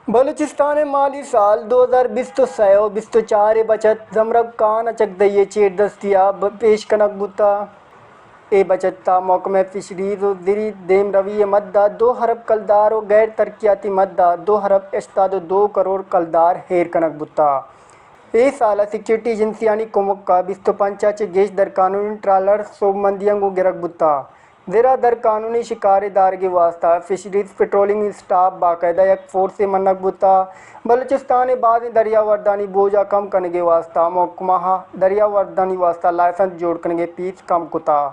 بلوچستان ءِ مالی سال دو ہزار بیست ءُ سئے ءُ بیست ءُ چار ءِ بچت زمرگ کان ءَ چکدئی ءِ چیردستی ءَ ب-، پیش کنگ بوتگ۔ اے بچت ءَ محکمہ فشریز ءُ زرعی دیمروی ءِ مد ءَ دو ارب کلدار ءُ غیر ترقیاتی مد ءَ دو ارب ہشتاد ءُ دو کروڑ کلدار ایر کنگ بوتگ۔ اے سال ءَ سیکورٹی ایجنسیانی کمک ءَ بیست ءُ پنچ ءَ چہ گیش درقانونی ٹرالر سوبمندیاں گوں گرگ بوتگ۔ زر ءَ درقانونی شکار ءِ دارگ ءِ واستہ فشریز پٹرولنگ اسٹاف باقاعدہ یک فورسے منگ بوتگ۔ بلوچستان ءِ بازیں دریاوردانی بوجھ ءَ کم کنگ ءِ واستہ محکمہ ءَ دریاوردانی واستہ لائسنس جوڑ کنگ ءِ پیس کم کتگ۔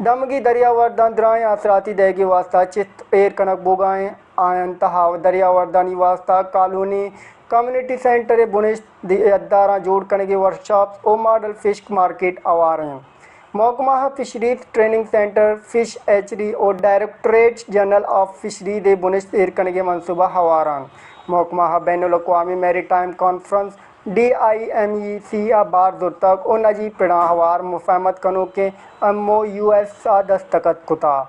دمگی دریاورداں درائیں آسراتی دئیگ ءِ واستہ چست ایر کنگ بوگ ءَ اِنت۔ آیانی تہا دریاوردانی واستہ کالونی، کمیونٹی سینٹر ءِ بنشت، یداراں جوڑ کنگ ءِ ورکشاپس ءُ ماڈل فش مارکیٹ ہوار اِنت۔ محکمہ fisheries training centre, fish hatchery ءُ ڈائریکٹوریٹ جنرل آف فشریز ءِ بنشت ایر کنگ ءِ منصوبہ ہوار اِنت۔ محکمہ ءَ بین الاقوامی maritime conference, D I M E C ءَ بار زرتگ ءُ نجی پڑاں ہوار مفاہمت کنوکیں ایم او یوز ءَ دستخط کتگ۔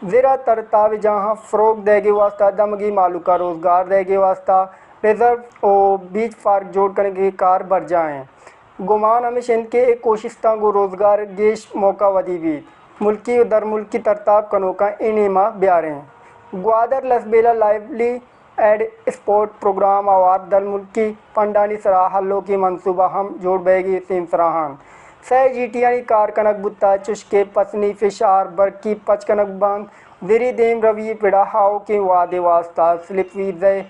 زر ءَ تر ءُ تاب ءِ جاہاں فروغ دئیگ ءِ واستہ دمگی مہلوک ءَ روزگار دئیگ ءِ واستہ ریزرو ءُ بیچ پارک جوڑ کنگ ءِ کار برجاہ اِنت۔ گمان ہمیش اِنت کہ اے کوشستاں گوں روزگار ءِ گیش موقع ودی بیت۔ ملکی ءُ درملکی تر ءُ تاب کنوکاں اے نیم ءَ بیاریں۔ گوادر لسبیلہ لائیولی ایڈ اسپورٹ پروگرام ءَ ہوار درملکی فنڈانی سرا ہلوکیں منصوبہ ہم جوڑ بئیگ ءِ سیمسرا اَنت۔ سئے جیٹیانی کار کنگ بوتگ، چوشکہ پسنی، فشار، برکی پچ کنگ بنت۔ زرعی دیمروی ءِ پڑ ءَ آؤکیں وہد ءِ واستہ سلپ ویز ءِ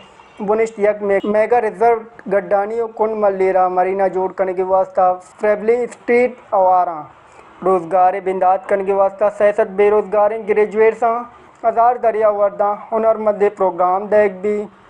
بنشت، یک مے-، میگا ریزورٹ گڈانی ءُ کنڈ ملیر ءَ مرینا جوڑ کنگ ءِ واستہ ٹریولنگ اسٹریٹ ہوار اَنت۔ روزگار ءِ بندات کنگ ءِ واستہ سئے سد بے روزگاریں گریجویٹساں، ہزار دریاورداں ہنرمندی پروگرام دئیگ بیت۔